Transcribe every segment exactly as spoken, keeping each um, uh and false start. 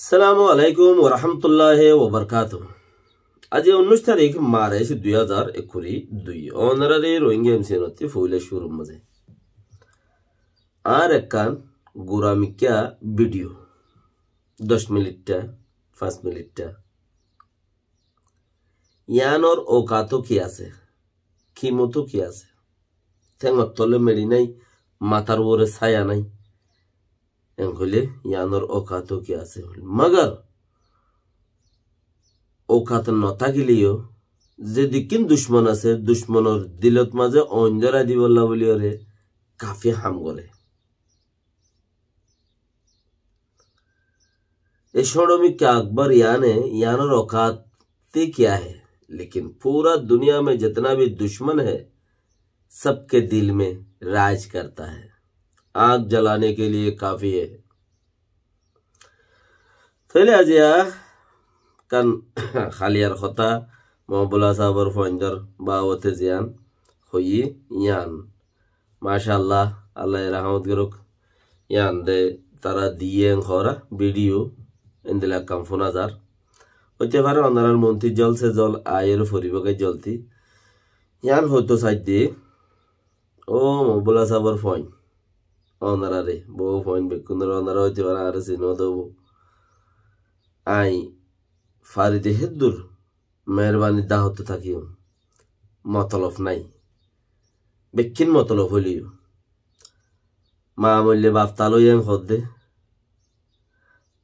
Assalamu alaikum wa rahmatullahi wa barakatuhu. Aijja unnúic tarík March dui házar ekkuri dui. Ónoraré Rohingya M C N ottú foila cúrur mazé añár ekkán gura mikká video, doc minit, fañs minit. Yíanor oukat ki asé? Kimot ki asé? Théngor tole meçi nai, matár uore sáya nai. En hoilé yíanor oukat ki asé? Magar oukat no tákile yó, ze dikkín ducmon asé, ducmonor dilot mazé oindóra dibolla buli óre kafi ham goré. اے شوڑو میں کیا اکبر یعنی یانو روکات تے کیا ہے؟ لیکن پورا دنیا میں جتنا بھی دشمن ہے، سب کے دل میں راج کرتا ہے، آگ جلانے کے لیے کافی ہے. Tóile aijja kan haliyar hotá, Mobolla sábor fuaindór babote ziyán hoiyí yían. Macállah, Allaye rahámot gorók. Yían de tará diyé en hora video, endilla kam fúna zar. Óite fare onorar monti zol se zol aiyóre foribóu goi zoldi. Yían hoitó saidde, ó Mobolla sábor fuain, onoraré, bou fuain bekkúnore, onora óite fare añáre sinó de óibo. Añí fari de héddur meherbani dahótte tákiyum. Motolof nái. Bekkín motolof óileyo. Maa moille baf tal óiye en hoódde.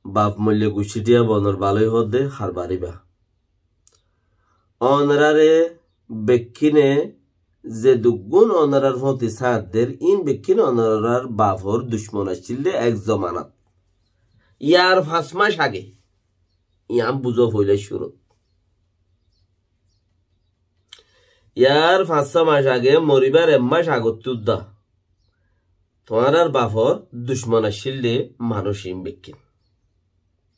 Baf moille guccí thiañ bonor bal óiye hoódde, har baribá. Onoraré bekkíne ze duggún onorar fóti sáñt der, ín bekkín onorar bafor ducmon accíl de ek zomanat. Yar fañs mac age. Yían buzó foila cúrut. Yar fañs só mac age, moribar ek mac agottú dá tuáñrar bafor ducmon accíl de manúic ín bekkín.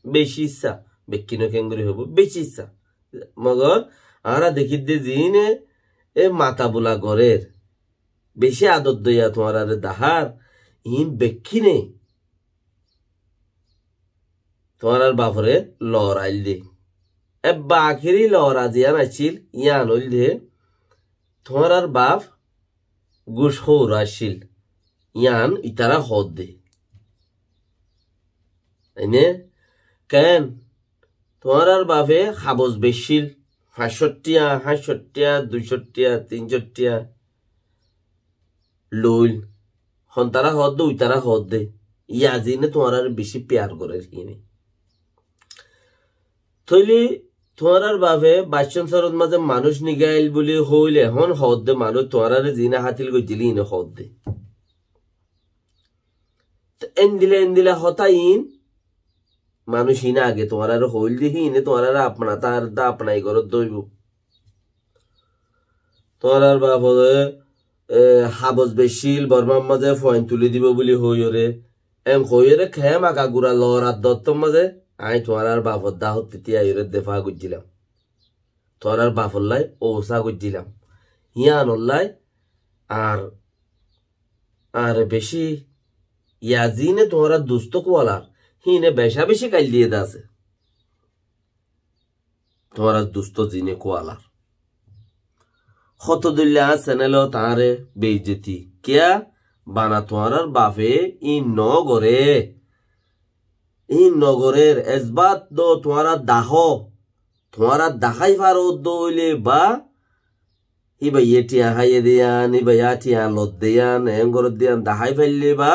Beci issá, bekkíno kengori hoibo, beci issá. Mogor añára dekír de ziíne e mata bula gorér, beci ador doiya tuáñrare dahár, iín bekkíne tuáñrar bafore loorail de. Ebba akéri loora ziyán accíl, yían óilde, tuáñrar baf gucóur accíl, yían itará hoódde. Ene, keén? Tuáñrar bafe habos beccíl, fañs cót thiañ, háñt cót thiañ, dui cót thiañ, tin cót thiañ loil. Hontará hoódde, uitará hoódde. Yazine tuáñrare beci piyar gorér híine. Tóile tuáñrar bafe baiccón sorot mazé manúic nigail buli hoóile, ehón hoódde manúic tuáñrare ziíne hátil goijjíl híine hoódde. Te endila endila hotá iín manúic híine age tuáñrare hoóil de híine tuáñrare apna tar dá apnai goródde óibo. Tuáñrar bafore, e, habos beccíl, Bormar mazé fuain tulí dibo buli hoiyóre, en hoiyóre keém aka gura loorar dottor mazé, añí tuáñrar bafor dahótte tíaiyóre defa goijjílam. Tuáñrar bafollái ousa goijjílam. Yíanollái ar Añáre beci, ya ziíne tuáñrar dustó kualar, híine beca beci gail diyé de asé. Tuáñrar dustó ziíne kualar. Hoto dilla añár senelot añáre beizzoti. Kiyá? Bana tuáñrar bafe íin no goré. Íin no gorér, esbat do tuáñra dahó. Tuáñra dahái faro dóile ba, híba yé thiañ háiye de yían, híba yá thiañ lodde yían, eén goródde yían dahái faille ba,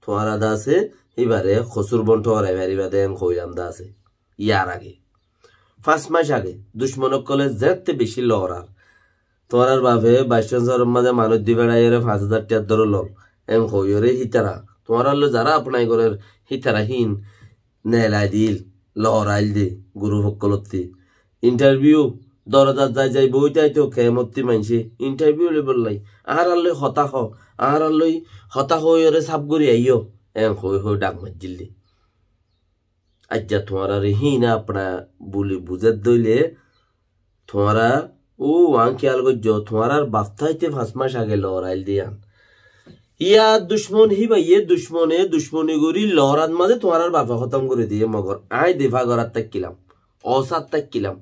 tuáñra de asé, híbare hosúr bon thorai faribá de eén hoilam de asé. Yar age. Fañs mac age, ducmon ókkole zeéñtte beci loorar. Tuáñrar bafe baiccón sorot mazé manúic di feçaiyóre fañs házar thiañ dóri lol. Eén hoiyóre hítara. Tuáñralloi zará apnai gorér hítara híin neelai dil, loorail de, guruf ókkolótti. Intarviu, dorozat zai zai boói táito keémotti maincé intarviu loibollái. Añáralloi hotá hoó, añáralloi hotá hoóiyoré sáf gorí aiyó, eén hoói hoói dhak maijjíl de. Aijja tuáñrare híine apna buli buzér dóile, tuáñra ó aññí kiyal goijjó, tuáñrar baf táite fañs mac age loorail de yían. Yá ducmon híbayé ducmone ducmoni gorí lorat mazé tuáñrar bafe hótom gorí diyé, mogor aññí difa gorát tákkilam, osát tákkilam.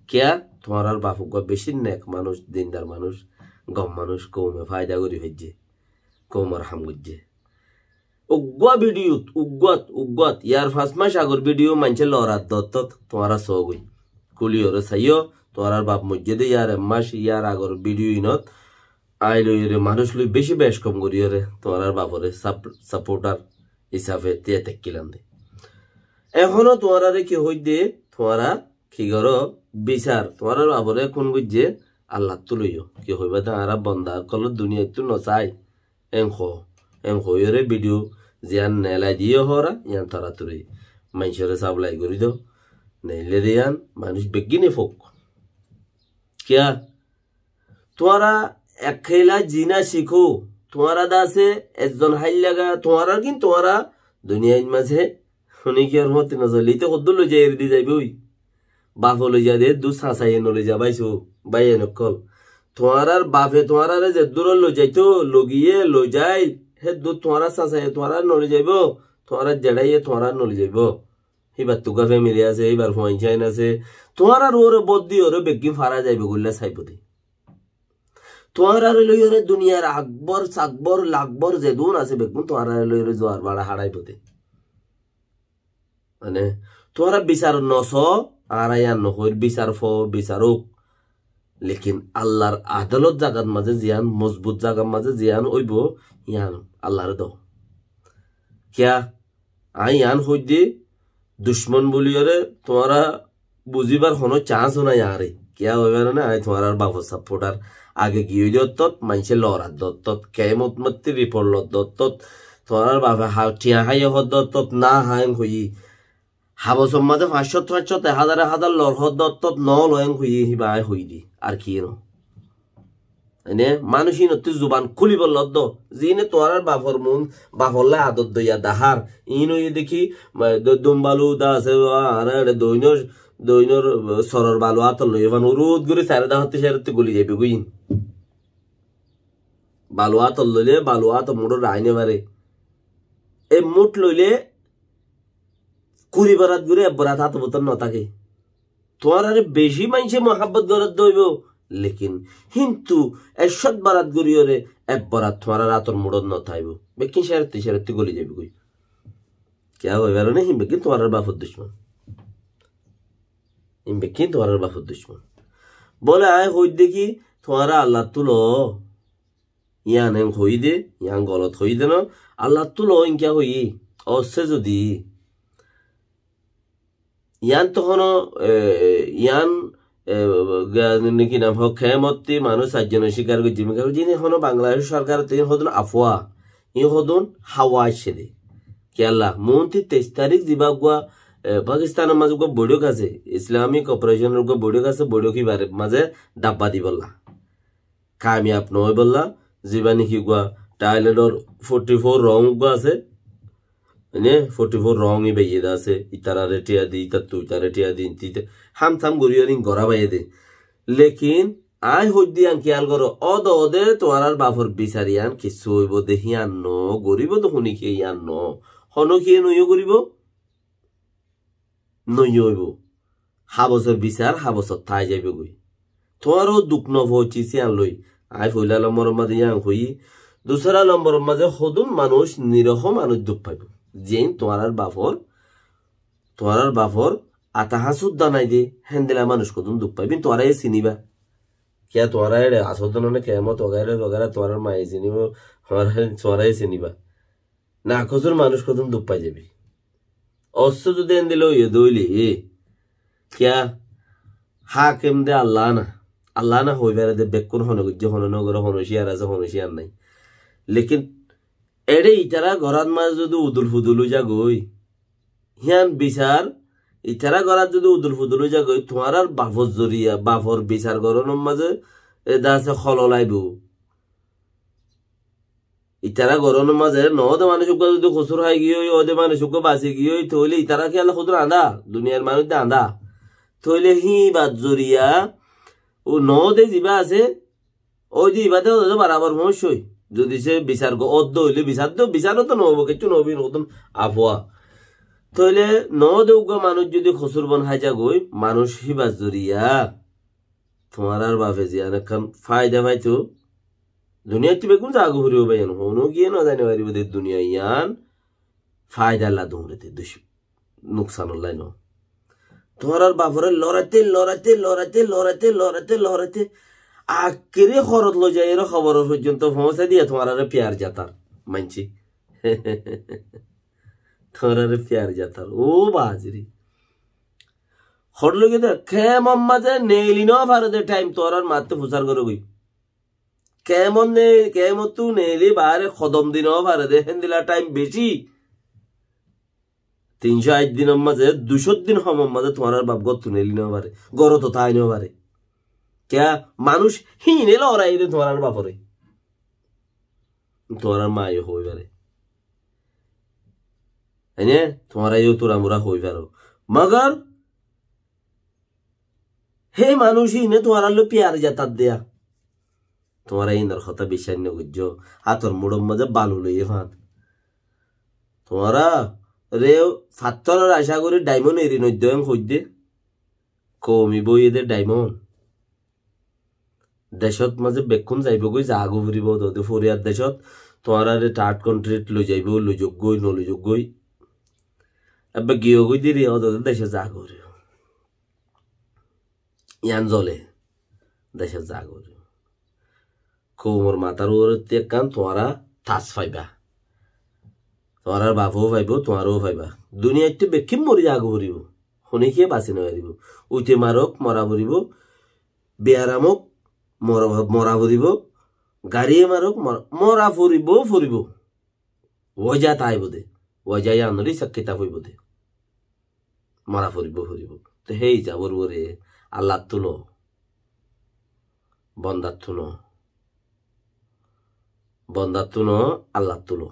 Kiyá? Tuáñrar baf uggúa bicí nek manúic, dindar manúic, gom manúic, koume faida gorí faijjé, koumor ham goijjé. Uggúa bidiyut, uggúat, uggúat, yar fañs mac agor bidiyu maincé lorat dottót, tuáñra sógoi. Kúliyoré saiyó, tuáñrar baf moijjé dé yar ek mac, yar agor bidiyu inót, aññí loiyóre manúic loi bicí bec kom goríyoré, tuáñrar baforé sap-, saportar isafe tiyai tákkilam dé. Ehóno tuáñraré ki hoóidde, tuáñra ki goró, bisar, tuáñrar baforé kún goijjé, Allattú loiyó. Ki hoibá dé añára bonda ókkolór duniyaittú nosai. Enho, enho hoiyóre bidiyu ziyán nelai diyé hóra, yían toratori maincóre sablai gorí do. Neillé de yían manúic beggíne fouk. Kiyá? Tuáñra ek héla zina cíko, tuáñra de asé ezzon háillaga, tuáñrar gín tuáñra duniyait mazé Hone ki ar moti nozar lite hoddúr loiza eri di zaibói. Bafe loiza de, dú sasaye noloiza báiso, báiyain ókkol. Tuáñrar bafe tuáñrare zeddúr loizaito, logiye loizai, heddúr tuáñrar sasaye tuáñrare noloizaibó, tuáñrar jeçaiye tuáñrare noloizaibó. Híbar tuka femili asé, híbar fuain sáin asé. Tuáñrar uore bóddi ore beggín fara zaibo goilla saibo de. Tuáñrare loiyore duniyar akbor, sakbor, lakbor zedún asé beggún tuáñrare loiyore zuar baça haçaibo de. Mane, tuáñra bisar nosó, añára yián nohoir, bisar fo, bisar ók. Lekin Allar adolot zagat mazé ziyán, mozbut zagat mazé ziyán óibo, yián Allare do. Kiyá? Aññí yián hoidde, ducmon buliyore tuáñra buzibar hono chans nai añáre. Kiyá hoibar ne, aññí tuáñrar bafor sapportar. Age giyói de ottót, maincé lorar de ottót, kemot motti riport lor de ottót, tuáñrar bafe ha-, thiañ háiye hor de ottót, na háin hoiyi. Habosor mazé fañs cót, fañs cót, ek házar, ek házar lor hor de ottót, no loen hoiyi, híba aññí hoidde. Ar ki no? Ene manúic ínottú zuban kúlibolla dó, ziíne tuáñrar bafor mun, bafolla adot doiya dahár. Iín óiye de ki, ma, do-, dum balu da asé, añára eçe doinor, doinor, soror balu átot loiye fan, urut gorí sairó dahottú cérottú goli zaibe goi iín. Balu átot loile, balu átot muçot raái no fare. E muç loile kuri borat gorí ek borat átor bútore no táke. Tuáñrare beci maincé muhábbot gorer de óibo, lekin híntu ek cót borat goríyore ek borat tuáñrar átor muçot no táibo. Bekkín cérotti cérotti goli zaibo goi. Kiyá hoibar ne, hín bekkín tuáñrar bafor ducmon. Hín bekkín tuáñrar bafor ducmon. Bóle aññí hoidde ki, tuáñra Allattú lo. Yián en hoiyí de, yián golot hoiyí de no. Allattú lo, en kiyá hoiyí? Ossé zodi. Yián to hono, e, yián, e, ga-, ne ki nam hoó, kemotti manúic sairjone cíkar goijjé, cíkar goijjé, iín hono Bangladec sorkar to iín hodún afuwa, iín hodún hawa aiccé de. Kiyólla, muúnti teic tarík ziba uggúa, e, Pakistanor mazé uggúa boiçók asé, Islamic Cooperation or uggúa boiçók asé, boiçók íbar mazé dabba dibolla. Kamiyab no óibolla, ziba niki uggúa Thailand or forty four rong uggúa asé, mane forty four rong iba iyé de asé, itarare thiya di, itattu itarare thiya di, inti ita-, ham sam gorí ar in gorá baiye de. Lekin aññí hoidde yián kiyal goró, óde óde tuáñrar bafor bisar yián kissú óibo de híyan no, goríbo de hone kiye yián no. Hono kiye noiyó goríbo? Noiyó óibo. Habosor bisar habosot tái zaibo goi. Tuáñró duk no foóñsi siyan loi. Aññí foila lombor mazé yián hoiyí. Dusara lombor mazé hodún manúic, niroho manúic duk faibo. Zein tuáñrar bafor, tuáñrar bafor ata hañ sudda nai de, héndilla manúic hodún duk faibo. Tuáñra ye siniba. Kiyá tuáñra eçe asó de no ne, kemot wagaira wagaira tuáñrar maye sinibo, tuáñra, tuáñra ye siniba. Nakosur manúic hodún duk fai zaibi. Ossé zodi endilla óiye de óile, e, kiyá hákem de Alla na? Alla na hoi fare de, bekkún hone goijjé, hone no goré, hone cíyar asé, hone cíyar nai. Lekin eçe itará gorát mazé zodi udul fudul ói zagói, híyan bisar, itará gorát zodi udul fudul ói zagói, tuáñrar bafor zoriya, bafor bisar gorónor mazé, e, de asé holol aibo. Itará gorónor mazé no óde manúic uggúa zodi kosúr hái giyói, óde manúic uggúa basi giyói, tóile itará kiyólla hodún andá, duniyar manúic de andá. Tóile híbar zoriya, ó no óde ziba asé, óide ibá de óde barabar foóñsoi. Zodi se bisar go-, oddo óile bisar do, bisar o to no óibo, kessú no óibo, iín hoddún afuwa. Tóile no de uggwá manúic zodi kosur bon hái zagói, manúic híbar zoriya tuáñrar bafe ziyán ekkán faida faito, duniyaittú beggún zagói foribo bái, iín hono giyé no zai no faribo de duniya iyan faidalla duñrete duc-, nuksanolla no. Tuáñrar bafore loraite, loraite, loraite, loraite, loraite, loraite, akere horot loi zai ere hoborot foijjonto foóñsai diya tuáñrare piyar zatar maincé. Tuáñrare piyar zatar. Ó baziri. Hor loge de, kemor maze neeli no fare de thaim tuáñrar maátte fusár goré goi. Kemot ne-, kemottú neeli baáre hodom di no fare de, héndilla thaim beci. Tin cót añctó dinor maze, dui cót din homor maze tuáñrar baf górtú neeli no fare, górot tái no fare. Kiyá manúic híine lorai de tuáñrar bafore. Tuáñrar maye hoi fare. Ene, tuáñra yo tura mura hoi faro. Magar hé manúic híine tuáñralloi piyar zatar deya. Tuáñra híinor hotá biccác no goijjó. Hátor muçor maze balu loiye fán. Tuáñrare fattoror acá gorí dhaimond eri noiddo en hoidde. Koumi boiye de dhaimond. Decót maze bekkún zaibo goi, zagói foribo, dode foriyar decót, tuáñrare third countryt loi zaibo, loi zoggói, no loi zoggói. Ebbe giyo goi diri, o dode decót zagói foribo. Iyan zole, decót zagói foribo. Koumor matar uore ti ekkán tuáñra tas faiba. Tuáñrar bafo faibo, tuáñrao faiba. Duniyaittú bekkún mori zagói foribo. Hone kiye basi no faribo. Uite marok, mora foribo. Biyaram ók, mora, mora foribo. Gariye marok, mora, mora foribo, foribo. Woja taibo de. Woja iyanori sak kitab óibo de. Mora foribo, foribo. Te hé hísabor uore Allattú lo. Bondattú no. Bondattú no, Allattú lo.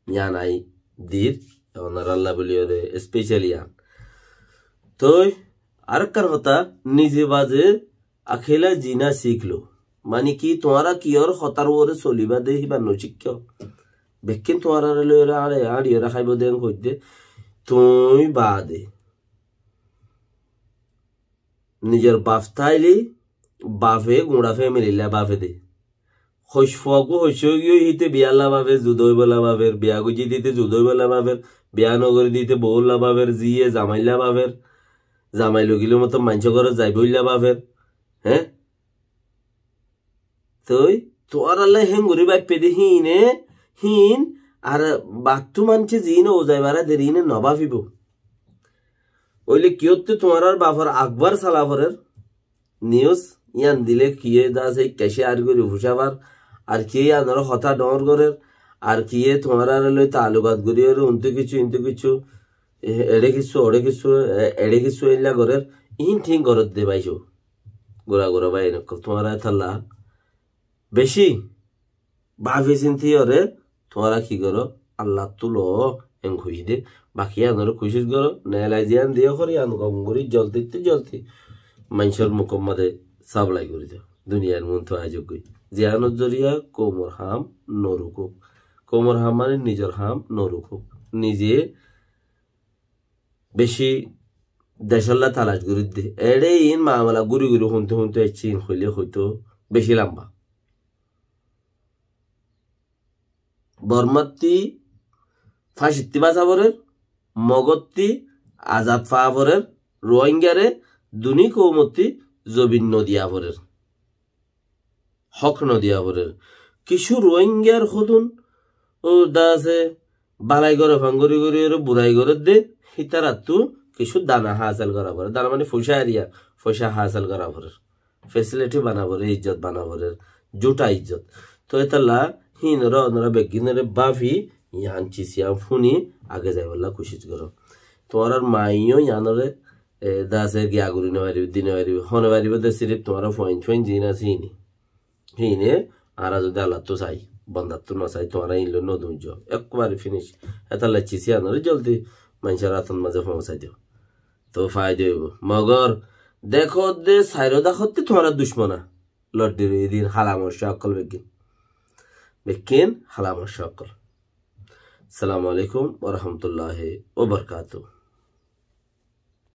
Iyan ai dir, onar Allah buli ore special iyan. Toi arekkán hotá, nize baze akela jina siklo. Mani ki, tuáñra kiyór hotar uore soliba de híba no sikkó. Bekkín tuáñrare loi ore añçe, añçi ore háibo de en hoidde. Tui bade. Nizor baf táile, bafe guñça family lla bafe de. Hoc fuaggú hoc ói giyói híte biyalla bafer, zuda óibolla bafer, biya goijjé de híte zuda óibolla bafer, biya no goré de híte boulla bafer, ziye zamailla bafer, zamai loi gilé moto maincór górot zaibolla bafer. Hé? Toi, tuáñrallá héngorí báippe de híine, híin, ar battú maincé ziíne uzai bara der híine no báfibo. Óile kiyóttu tuáñrar bafor akbar sala forer, news, iyan dile kiyé dase keci ar gorí fucá far, ar kiyé iyanor hotá dhoóñr gorer, ar kiyé tuáñrare loi taalukat gorí ore untu kissú, intu kissú, e-, eçe kissú, oçe kissú, e-, eçe kissú eilla gorer, iín thín gorot de báico. Gura gura bái nokkol, tuáñra etalla beci báfi sinti ore, tuáñra ki goró? Allattú lo, en hoiyé de. Baki iyanore kucíc goró, neelai ziyan diye horí, iyan gom gorí, joldittú joldi maincór mukor maze supply gorí do. Duniyar muntu aizuk goi. Ziyanor zoriya koumor ham no rukuk. Koumor ham mani nizor ham no rukuk. Nize beci decólla talac gorí de. Eçe iín mamela gúri gúri húntu húntu ecce, iín hoilé hoito beci lamba. Bormattí fácittí basa forer, Mogottí azad faa forer, Ruáingare duni koumottí zobin no diya forer. Hók no diya forer. Kissú Ruáingar hodún, ó, dase, balai gore fangori gori ore burai gore de, hítarattú kissú dana hasel gora forer. Dana mani foicá eriya, foicá hasel gora forer. Facility bana forer, izzot bana forer, juta izzot. Toi etalla híinore onora beggúnore báfi, iyan cis iyan fúni age zaibolla kucíc goró. Tuáñrar maiyó iyanore, e, dase giya gori no faribo, di no faribo, hone faribo de sirif tuáñra fuain fuain ziín asé híine. Híine, añára zodi Allattú sai, bondattú no sai, tuáñra iín loi no dunjó. Ekkubare finish. Etalla cis iyanore joldi maincór átot maze foóñsai do. Toi faida óibo. Mogor dekó de sairó dakottí tuáñra ducmona. Loddi roi din hala morcá okkol beggín. Bekkín hála añár ókkol. Assalamu alaikum wa rahmatullahi wa barakatuhu.